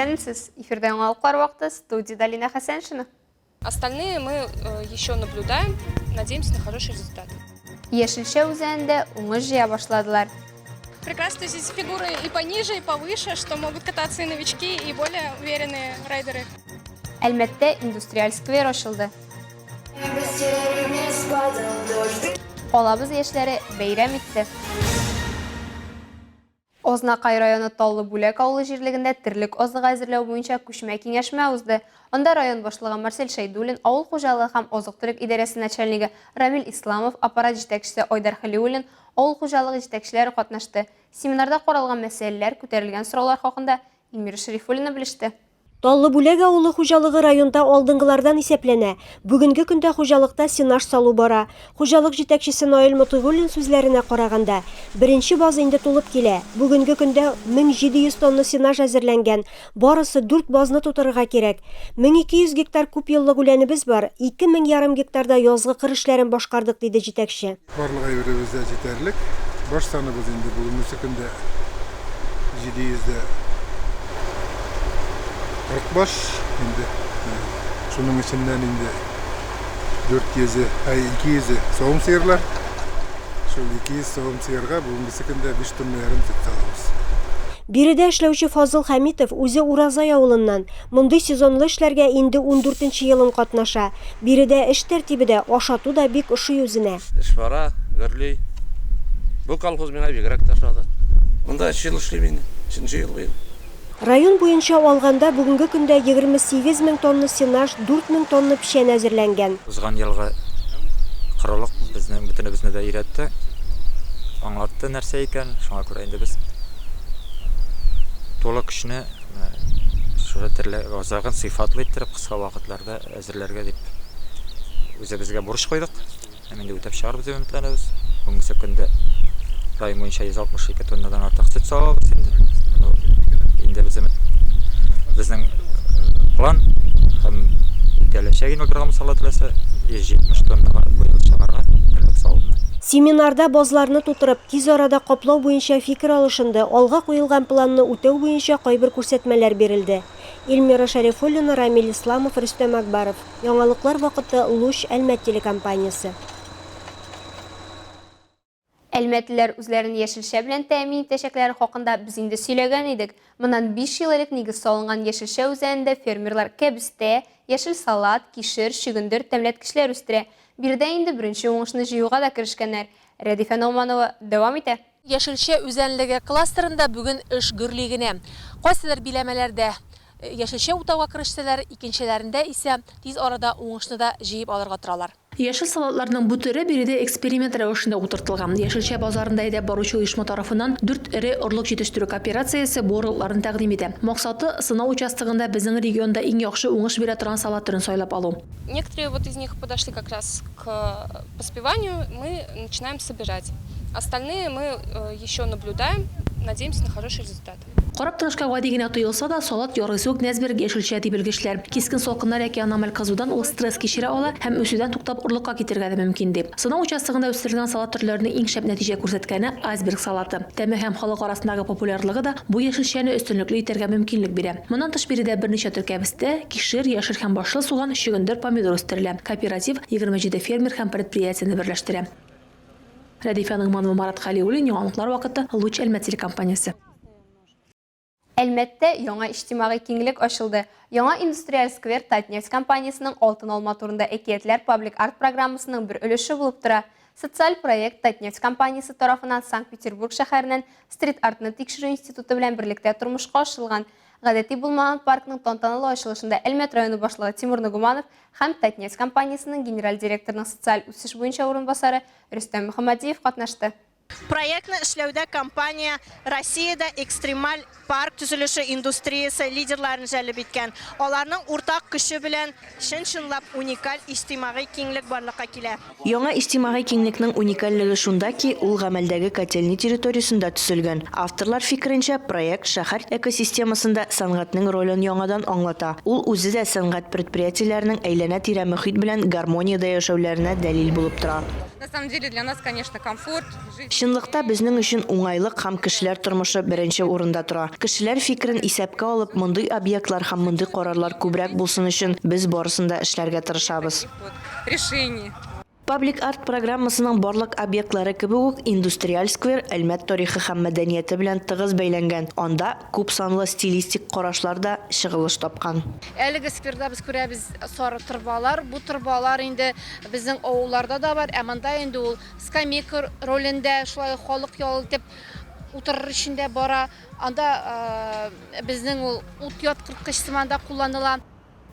Исәнмесез! Эфирда яңалыклар вакыты, студиядә Лина Хәсәншина. Остальные мы э, еще наблюдаем, надеемся на хороший результат. Яшелчә үзәнендә уңыш җыя башладылар. Прекрасно здесь фигуры и пониже, и повыше, что могут кататься и новички, и более уверенные райдеры. Әлмәттә индустриаль сквер ачылды. Калабыз яшьләре бәйрәм итте. Азнакай районы Таллы Бүләк авылы җирлегендә терлек азыгы әзерләү буенча күчмә киңәшмә узды. Анда район башлыгы Марсель Шәйдуллин, авыл хуҗалыгы һәм азык-төлек идарәсе начальнигы Рамил Исламов, аппарат җитәкчесе Айдар Хәлиуллин, авыл хуҗалыгы җитәкчеләре катнашты. Семинарда каралган мәсьәләләр, күтәрелгән сораулар хакында Эльмира Шәрифуллина белеште. Таллы Бүләк авылы хуҗалыгы районда алдынгылардан исәпләнә. Бүгенге көндә хуҗалыкта сенаж салу бара. Хуҗалык җитәкчесе Наил Мотыйгуллин сүзләренә караганда, беренче баз инде тулып килә. Бүгенге көндә 1700 тонна сенаж әзерләнгән, барысы дүрт базны тутырырга кирәк. 1200 гектар күпьеллык үләнебез бар, 2 мең ярым гектарда язгы кыр эшләрен башкардык, диде җитәкче. Барлык әйберебез дә җитәрлек. Баш саныбыз инде бүгенге көндә 740 баш инде. Шуның эченнән инде 400-е, ай 200-е савым сыерлар. Шул 200 савым сыерга бүгенгесе көндә 5 тонна ярым сөт савабыз. Биредә эшләүче Фазыл Хәмитов үзе Уразай авылыннан. Мондый сезонлы эшләргә инде ундүртенче елын катнаша. Биредә эш тәртибе дә, ашату да бик ошый үзенә. Эш бара, гөрли. Бу колхоз миңа бигрәк тә ошады. Монда өч ел эшлим инде, өченче ел быел. Район буенча алганда, бүгенге көндә 28 мең тонна сенаж, 4 мең тонна печән әзерләнгән. Узган елгы корылык безнең бөтенебезне дә өйрәтте, аңлатты нәрсә икән, шуңа күрә инде без тулы көчне Менә шушы терлек азыгын сыйфатлы иттереп, кыска вакытларда әзерләргә дип үзебезгә бурыч куйдык. Һәм инде үтәп чыгарбыз дип өметләнәбез. Бүгенге көндә район буенча 162 тоннадан артык сөт савабыз инде. Инде без безнең план һәм үтәләчәк инде торган Алла теләсә, 170 тоннага быел чыгарга терлек савымны. Семинарда базларны тутырып, Тиз арада каплау буенча фикер алышынды, алга куелган планны үтәү буенча кайбер күрсәтмәләр бирелде. Эльмира Шәрифуллина, Рамил Исламов, Рөстәм Акбаров. Яңалыклар вакыты, Луч, Әлмәт телекомпаниясе. Әлмәтлеләр үзләрен яшелчә белән тәэмин итәчәкләре хакында без инде сөйләгән идек. Моннан биш ел элек нигез салынган яшелчә үзәнендә фермерлар кәбестә, яшел салат, кишер, чөгендер, тәмләткечләр үстерә. Биредә инде беренче уңышны җыюга да керешкәннәр. Рәдифә Ногманова дәвам итә. Яшелчә үзәнлеге кластерында бүген эш гөрли генә. Кайсыдыр биләмәләрдә яшелчә утауга керешсәләр, икенчеләрендә исә тиз арада уңышны да җыеп алырга торалар. Яшел салатларның бу төре биредә эксперимент рәвешендә утыртылган. Яшелчә базарында әйдәп баручы оешма тарафыннан дүрт эре орлык җитештерү кооперациясе бу орлыкларны тәкъдим итә. Максаты, сынау участогында безнең регионда иң яхшы уңыш бирә торган салат төрен сайлап алу. Некоторые вот из них подошли как раз к поспеванию, мы начинаем собирать. Остальные мы э, еще наблюдаем, надеемся на хороший результат. Карап торышка гади генә тоелса да, салат ярыйсы ук нәзберек яшелчә, ди белгечләр. Кискен салкыннар яки аномаль кызудан ул стресс кичерә ала һәм үсүдән туктап орлыкка китергә дә мөмкин, ди. Сынау участогында үстерелгән салат төрләренең иң шәп нәтиҗә күрсәткәне, айсберг салаты. Тәме һәм халык арасындагы популярлыгы да бу яшелчәне өстенлекле итәргә мөмкинлек бирә. Моннан тыш биредә берничә төр кәбестә, кишер, яшел һәм башлы суган, чөгендер, помидор үстерелә. Кооператив 27 фермер һәм предприятиене берләштерә. Рәдифә Ногманова, Марат Хәлиуллин, Яңалыклар вакыты, Луч Әлмәт телекомпаниясе. Әлмәттә яңа иҗтимагый киңлек ачылды. Яңа индустриаль сквер Татнефть компаниясенең Алтын алма турында әкиятләр паблик-арт программасының бер өлеше булып тора. Социаль проект Татнефть компаниясе тарафыннан Санкт-Петербург шәһәреннән стрит-артны тикшерү институты белән берлектә тормышка ашырылган. Гадәти булмаган паркның тантаналы ачылышында Әлмәт районы башлыгы Тимур Нагуманов һәм Татнефть компаниясенең генераль директорының социаль үсеш буенча урынбасары Рөстәм Мөхәммәдиев катнашты. Проектны эшләүдә компания Россиядә экстремаль парк төзелеше индустриясе лидерларын җәлеп иткән. Аларның уртак көче белән чын-чынлап уникаль иҗтимагый киңлек барлыкка килә. Яңа иҗтимагый киңлекнең уникальлеге шунда ки, ул гамәлдәге котельный территориясендә төзелгән. Авторлар фикеренчә, проект шәһәр экосистемасында сәнгатьнең ролен яңадан аңлата, ул үзе дә сәнгать предприятиеләренең әйләнә-тирә мохит белән гармониядә яшәүләренә дәлил булып тора. На самом деле для нас, конечно, комфорт. Чынлыкта безнең өчен уңайлык һәм кешеләр тормышы беренче урында тора. Кешеләр фикерен исәпкә алып, мондый объектлар һәм мондый карарлар күбрәк булсын өчен без барысын да эшләргә тырышабыз. Паблик арт программасының барлык объектлары кебек үк, индустриаль сквер Әлмәт тарихы һәм мәдәнияте белән тыгыз бәйләнгән, анда күпсанлы стилистик карашлар да чыгылыш тапкан. Әлеге скверда без күрәбез сары торбалар. Бу торбалар инде безнең авылларда да бар, ә монда инде ул скамейка ролендә, шулай ук халык ял итеп утырыр өчен дә бара. Анда безнең ул ут яткырткыч сыман да кулланыла.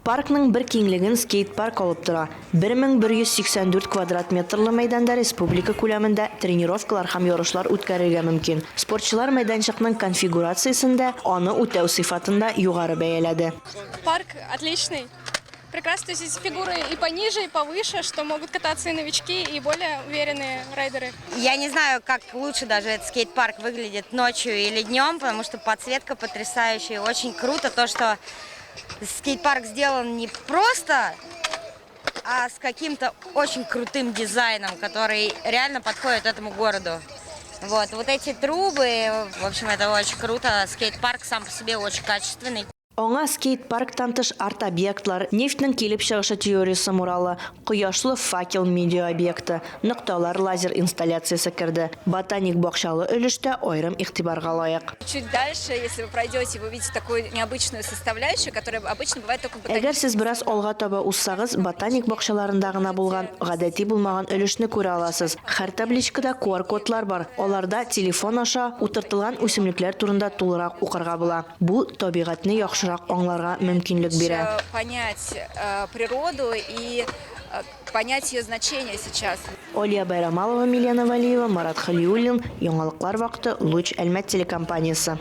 Паркның бер киңлеген скейт-парк алып тора. 1184 квадрат метрлы мәйданда республика күләмендә тренировкалар һәм ярышлар үткәрергә мөмкин. Спортчылар мәйданчыкның конфигурациясен дә, аны үтәү сыйфатын да югары бәяләде. Парк отличный. Прекрасно, то есть здесь фигуры и пониже, и повыше, что могут кататься и новички, и более уверенные райдеры. Я не знаю, как лучше даже этот скейт-парк выглядит ночью или днем, потому что подсветка потрясающая. Очень круто то, что скейт-парк сделан не просто, а с каким-то очень крутым дизайном, который реально подходит этому городу. Вот, вот эти трубы, в общем, это очень круто. Скейт-парк сам по себе очень качественный. Аңа скейт-парктан тыш арт-объектлар, нефтьнең килеп чыгышы теориясе муралы, кояшлы факел медиаобъекты, нокталар лазер инсталляциясе керде. Ботаник бакчалы өлеш тә аерым игътибарга лаек. Чуть дальше, если вы пройдете, вы увидите такую необычную составляющую, которая обычно бывает только в Әгәр сез бераз алга таба узсагыз, ботаник бакчаларында гына булган, гадәти булмаган өлешне күрә аласыз. Һәр табличкада QR-кодлар бар, аларда телефон аша утыртылган үсемлекләр турында тулырак укырга була. Бу табигатьне яхшырак аңларга мөмкинлек бирә. Понять природу и понять ее значение сейчас. Алия Байрамалова, Милена Вәлиева, Марат Хәлиуллин, Яңалыклар вакыты, Луч Әлмәт телекомпаниясе.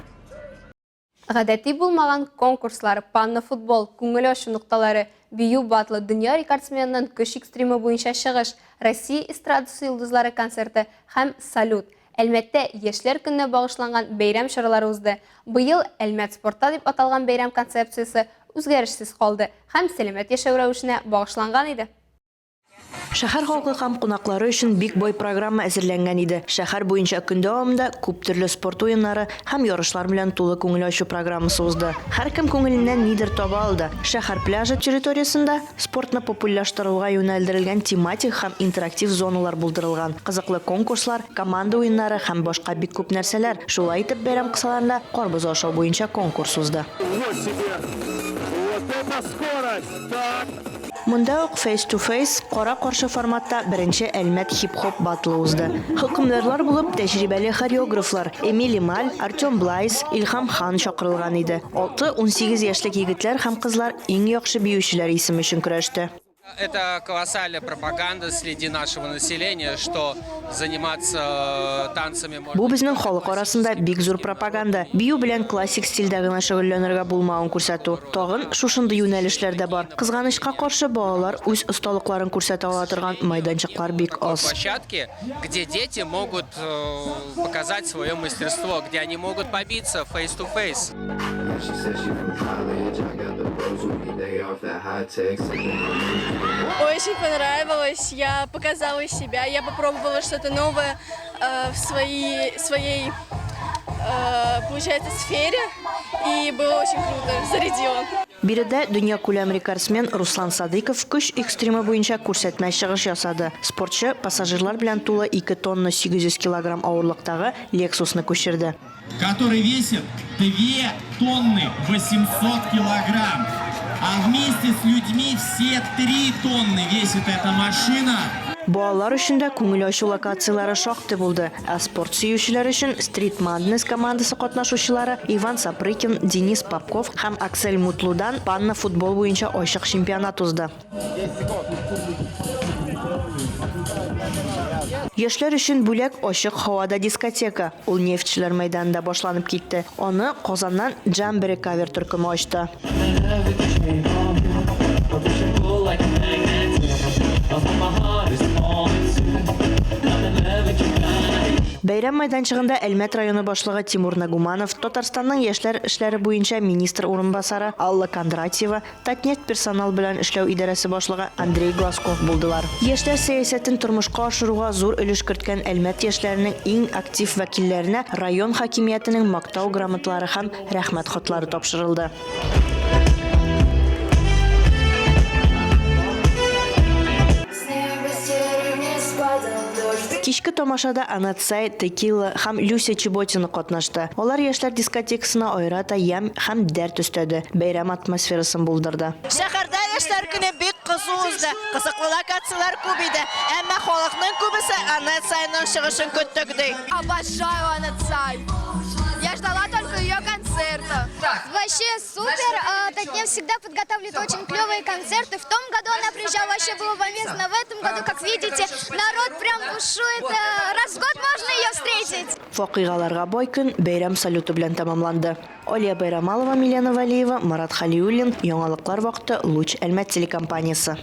Гадәти булмаган конкурслар, панно-футбол, күңел ачу нокталары, бию батлы, дөнья рекордсменының көч экстримы буенча чыгыш, Россия эстрадасы йолдызлары концерты һәм салют. Әлмәттә Яшьләр көненә багышланган бәйрәм чаралары узды. Быел Әлмәт спортта дип аталган бәйрәм концепциясе үзгәрешсез калды һәм сәламәт яшәү рәвешенә багышланган иде. Шәһәр халкы һәм кунаклары өчен бик бай программа әзерләнгән иде. Шәһәр буенча көн дәвамында күп төрле спорт уеннары һәм ярышлар белән тулы күңел ачу программасы узды. Һәркем күңеленнән нидер таба алды. Шәһәр пляжы территориясендә Спортны попульлаштыруга юнәлдерелгән тематик һәм интерактив зоналар булдырылган, кызыклы конкурслар, команда уеннары һәм башка бик күп нәрсәләр. Шулай итеп, бәйрәм кысаларында карбыз ашау буенча конкурс узды. Монда ук Face to Face, кара-каршы форматта беренче Әлмәт хип-хоп баттлы узды. Хөкемдарлар булып тәҗрибәле хореографлар Эмили Маль, Артем Блайс, Илһам Хан чакырылган иде. Алты-унсигез яшьлек егетләр һәм кызлар Иң яхшы биючеләр исеме өчен көрәште. Это колоссальная пропаганда среди нашего населения, что заниматься танцами можно. Бу безнең халык арасында бик зур пропаганда. Бию белән классик стильдә генә шөгыльләнергә булмавын күрсәтү. Тагын шушындый юнәлешләр дә бар. Кызганычка каршы, балалар үз осталыкларын күрсәтә ала торган майданчыклар бик аз. Площадки, где дети могут показать свое мастерство, где они могут побиться face to face. Очень понравилось, я показала себя, я попробовала что-то новое в своей, своей получается, сфере, и было очень круто, зарядило. Биредә дөньякүләм рекордсмен Руслан Садыйков көч экстримы буенча күрсәтмә чыгыш ясады. Спортчы пассажирлар белән тулы 2 тонна 800 килограмм авырлыктагы Лексусны күчерде. Который весит 2 тонны 800 килограмм. А вместе с людьми все 3 тонны весит эта машина. Балалар өчен дә күңел ачу локацияләре шактый булды. Ә спорт сөючеләр өчен Street Madness командасы катнашучылары Иван Сапрыкин, Денис Попков һәм Аксель Мутлудан панно-футбол буенча ачык чемпионат узды. Яшьләр өчен бүләк ачык һавада дискотека. Ул Нефтьчеләр мәйданында башланып китте. Аны Казаннан Джамбери кавер төркеме ачты. Бәйрәм мәйданчыгында Әлмәт районы башлыгы Тимур Нагуманов, Татарстанның яшьләр эшләре буенча министр урынбасары Алла Кондратьева, Татнефть персонал белән эшләү идарәсе башлыгы Андрей Глазков булдылар. Яшьләр сәясәтен тормышка ашыруга зур өлеш керткән Әлмәт яшьләренең иң актив вәкилләренә район хакимиятенең Мактау грамоталары һәм Рәхмәт хатлары тапшырылды. Кичке тамашада Анат Сай, Текила һәм Люся Чеботина катнашты. Алар яшьләр дискотекасына аерата ямь һәм дәрт өстәде, бәйрәм атмосферасын булдырды. Шәһәрдә яшьләр көне бик кызу узды. Кызыклы локацияләр күп иде. Әмма халыкның күбесе Анет Сайның чыгышын көттек, ди. Обожаю Анет Сай. Я ждала только ее концерта. Вообще супер. Татнефть всегда подготавливает очень клевые концерты. В том году она приезжала, вообще было бомбезно. В этом году, как видите, народ прям бушует. Раз в год можно ее встретить. Вакыйгаларга бай көн бәйрәм салюты белән тәмамланды. Алия Байрамалова, Милена Вәлиева, Марат Хәлиуллин, Яңалыклар вакыты, Луч Әлмәт телекомпаниясе.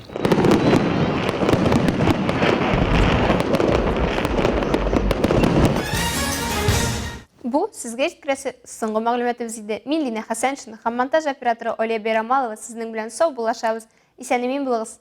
Бу сезгә җиткерәсе соңгы мәгълүматыбыз иде. Мин Лина Хәсәншина һәм монтаж операторы Алия Байрамалова сезнең белән сау булашабыз. Исән-имин булыгыз.